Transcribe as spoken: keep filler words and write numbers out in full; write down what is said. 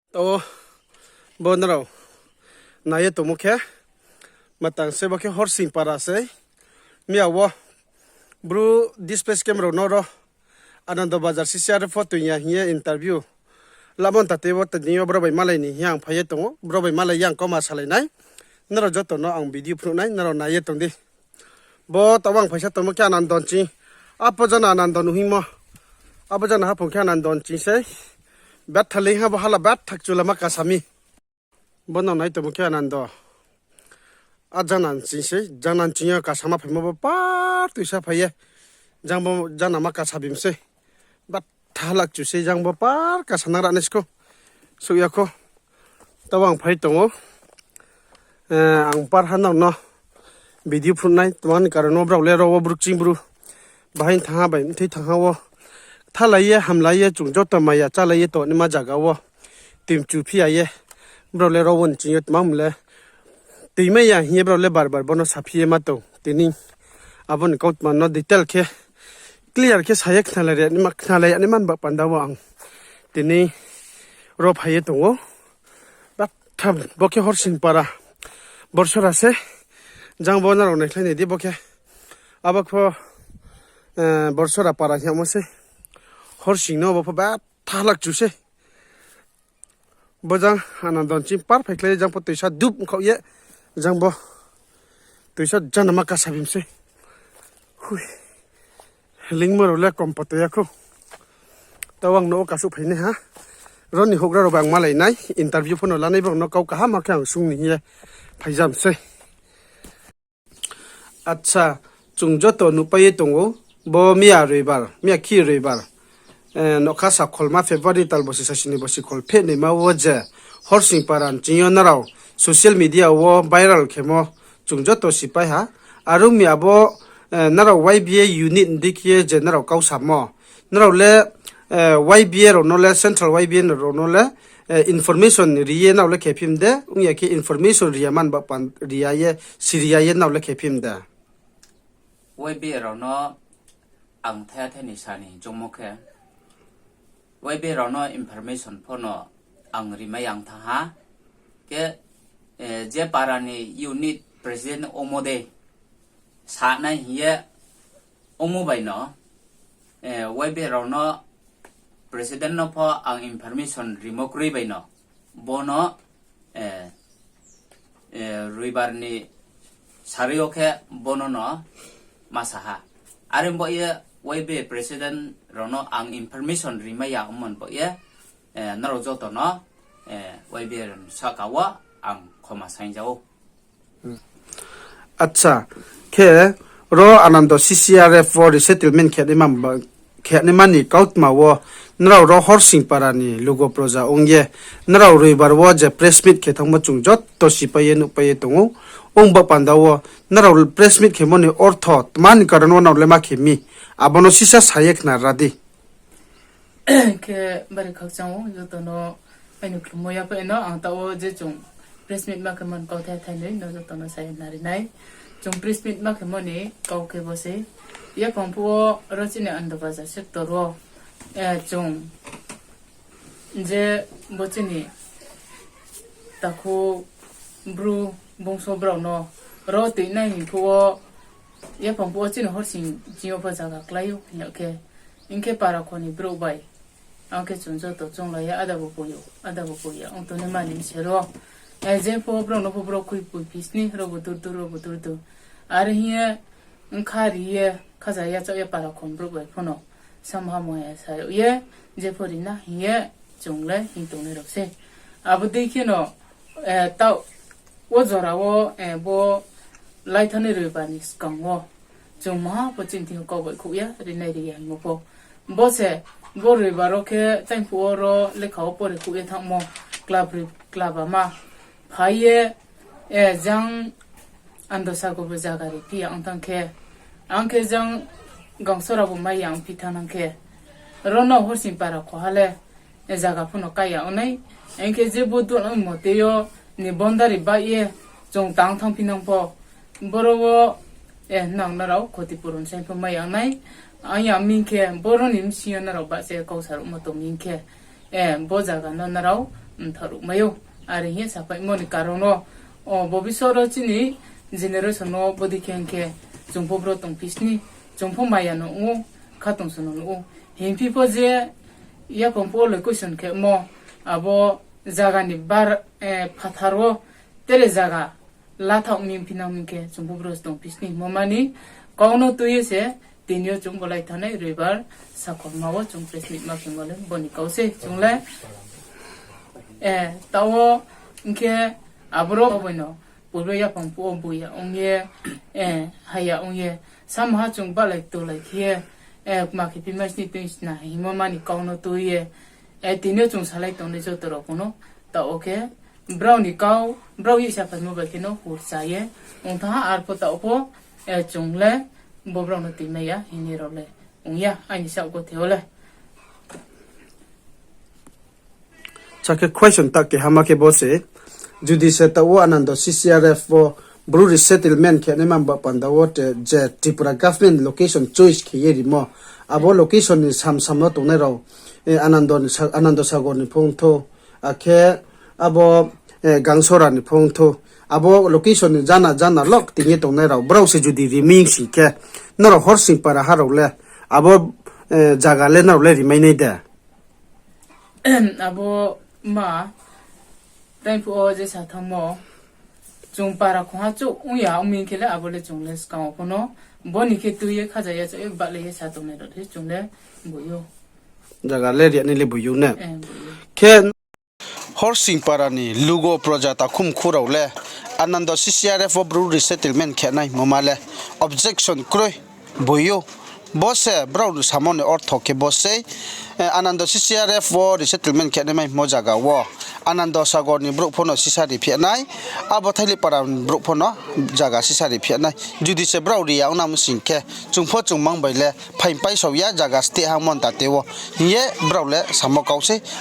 To, bo nrao nai ye tongmo khe, matang se bo khe Horsing para sei. Miya wo Bru displace camp rao no ro Anando Bazar C C R F pho toing ya hing ye interview lamon tate wo tini yo bro bai malai ni hing ye ang phai ye tong ou, bro bai malai ye ang kauma salai nai. Nrao joto no ang video phnuh nai, nrao nai ye tong di. Bo tawang phaisa tongmo khe Anando nching. Apo jana Anando nuhingmo. Apo jana haphung khe Anando nching sei. Betha leing ha bo hala betha kchula ma kasa mi. Bo no nai tongmo khe Anando. A jana nching sei, jana nching yo kasa ma phaimo bo par tuisa phai ye. Jang bo jana ma kasa bim sei. Betha hala kchu sei jang bo par kasa nang ra nai skou. Souh ya khou. Tawang phai tong ou. Ang par ha nrao no video phnuh nai, tma ni karon wo brao le ro wo Bru kching Bru bahai thanng ha bai mthoi thanng ha wo kthalai ye, hamlai ye, chung joto maya chálai ye tongnaima zaga wo toimchu phi ya ye, brao le ro wo nching yo tma mle toimai ya hing ye brao le bar bar bo no saphi ye ma tong. Tini abo ni kautma no detail khe, clear khe sa ye khnalai ya naima ni ba panda wo ang tini ro phai ye tong ou. Betha bo khe Horsing para, Borsora se. Jang bo nrao naikhlai nai di bo khe. Abo khe Borsora para hingmo se. Horsing no bo pho betha hala kchu se. Bo jang Anando nching par phaikhlai ye jang pho tuisa dup ongkhaoh ye, jang bo tuisa jana ma kasa bim sei. Leingmo rao le kom pho toi ya khou. Tawang no wo kasuh phainai ha. Ro ni houhgra rao bai ang malai nai, interview pho no lanai, brao no kau kaham khe ang sung ni hing ye phaijam sei. Acha, chung joto nuhpai ye tong ou, bo miya Roibar, miya khi Roibar, nokha sakholma February tal bosi sasini bosi kholpheh naima wo je Horsing para nching yo nrao social media wo viral khemo chung joto sipai ha. Are ong mi abo nrao Y B A unit ni dei khe ye je nrao kau samo, nrao le Y B A rao no le, central Y B A rao no le information ri ye nrao le khe phim de, ong ya khe information ri ya man ba pan ri ya ye, siri ya ye nrao le khe phim de. Y B A rao no ang thaya thai ni sa ni choungmo khe, Y B A rao no information pho no ang rimai ya ong thanng ha. Khe je para ni unit president ongmo dei sa nai hing ye ongmo bai no, Y B A rao no president no pho ang information rimo kroi bai no, bo no Roibar ni sarui yo khe bo no no ma sa ha. Are bo ye Y B A president rao no ang information rimai ya ongmo ni bo ye, nrao joto no Y B A rao ni sahka wo ang khoma saing ja ou. Acha, khe ro Anando C C R F wo resettlement khe naima ni kautma wo nrao ro Horsing para ni lugo proja ong ye, nrao Roibar wo je press meet khe thanngmo chung joto sipai ye nuhpai ye tong ou. Ong ba panda wo nrao press meet khemo ni ortho tma ni karon wo nrao le ma khe mi, abo no sisa sa ye khna ra di. Khe bari khakchang ou joto no, aini khlumo yaphaih no ang taoh wo je chung press meet ma khemo ni kauthai thai noi no joto no sa ye nari nai. Chung press meet ma khemo ni kau khe bo sei. Yaphang phuh wo ro chini Anando Bazar sector wo, chung je bo chini takhu Bru bungso brao no ro tuinai hing phuh wo, yaphang phuh wo chini Horsing ching yo pho zaga klái ou hing ya khe, hing khe para kho ni brouh bai, ang khe chung joto chounglai ye, ada bo poi ou, ada bo poi ya ong tongnai mani se ro. Je pho brao no pho brao khui poi phi sni, ro bo dur dur, ro bo dur dur. Are hing ye, bkha ri ye, khaja yachaoh ye para kho ni brouh bai pho no samha mo ya sa yag ye, je pho ri na hing ye, chung le hing tongnai rao sei. Abo dei khe no, taoh wo jora wo, bo laithanai Roibar ni skang wo chung maha pho chini thing yo kau bai khouh ya, rinai ri ya hingmo pho. Bo se, bo Roibar wo khe chaingphuh wo ro lekha wo pore khouh ye thanngmo, kla broi kla ba ma phai ye, jang Anando sir khe bo zaga ri phi ya ong thanng khe, ang khe jang Gangsora bo mai ya ong phi thanng nang khe, ro no Horsing para khoha le zaga pho no kái ya ong nai. Hing khe je bo dul ongmo tei yo ni boundary baih ye chung tang thanngphi nang pho, boro wo nang nrao khoti puron saing pho mai ya ong nai. Ang ya ming khe boro ni bsing yo nrao bahcha ye kau saruhmo tong ming khe, bo zaga no nrao mtharuh mai ou. Are hing ye sapaimo ni karon wo, o, bobisot ro chini generation wo bodei khe hing khe, chung pho bro tongphi sni, chung pho maya no ong ou, khatungsung no nuh ou. Hingphi pho je yaphang phuh wo location khemo, abo zaga ni bar, eh, phathar wo tere zaga lathaoh mi phinang mi khe chung pho bro tongphi sni hingmo ma ni kau no tui ye se, tini yo chung bo lai thanngnai roibar sakhorma wo chung press meet ma khemo le bo ni kau se chung le, eh, taoh wo hing khe aboro abo no purbe yaphang phuh wo buya ong ye, eh, haya ong ye, samha chung bahlai tolai khe ye, eh, kma khe phi mai sni tui sna hingmo ma ni kau no tui ye, eh, tini yo chung salai tongnai joto rao pho no, taoh wo khe brao ni kau, brao ye saphaimo bai khe no hur cha ye ong thanng ha, arpho taoh pho, eh, chung le bo brao no tuimai ya hing ye rao le ong ya aini saoh gothe wo le. Akhe question ta keha ma khe bo se, judi se taoh wo Anando C C R F wo Bru resettlement khe naima ba panda wo te je Tripura government location choice khe ye rimo, abo location ni samsam no tongnai rao, eh, Anando ni sa-, Anando Sagor ni pho ong thou, akhe abo, eh, Gangsora ni pho ong thou, abo location ni jana jana lok ting ye tongnai rao, brao se judi riming sing khe, nrao Horsing Para ha rao le, abo, eh, zaga le nrao le rimai nai de? Abo ma, tai phuh wo je sa thanngmo, chung para khongha chouh ong ya ong mi khe le abo le chung le skang wo pho no, bo ni khe tui ye khaja ya chouh ye bahlai ye sa tongnai rao se chung le boi ou. Zaga le rianai le boi ou ne? Eh, boi ou. Khe Horsing Para ni lugo proja takhumkhu rao le Anando C C R F wo Bru resettlement khe nai hingmo ma le objection kroi, boi ou. Bo se brao ni samo ni ortho khe bo sei, eh, Anando C C R F wo resettlement khe nai mai hingmo zaga wo Anando Sagor ni brouh pho no sisa ri phi nai, abo Thailipara ni brouh pho no zaga sisa ri phi nai. Judi se brao ri ya ong nang sing khe, chung pho chung mang bai le phaing paisao ya zaga steh ha monta te wo hing ye brao le samo kau sei.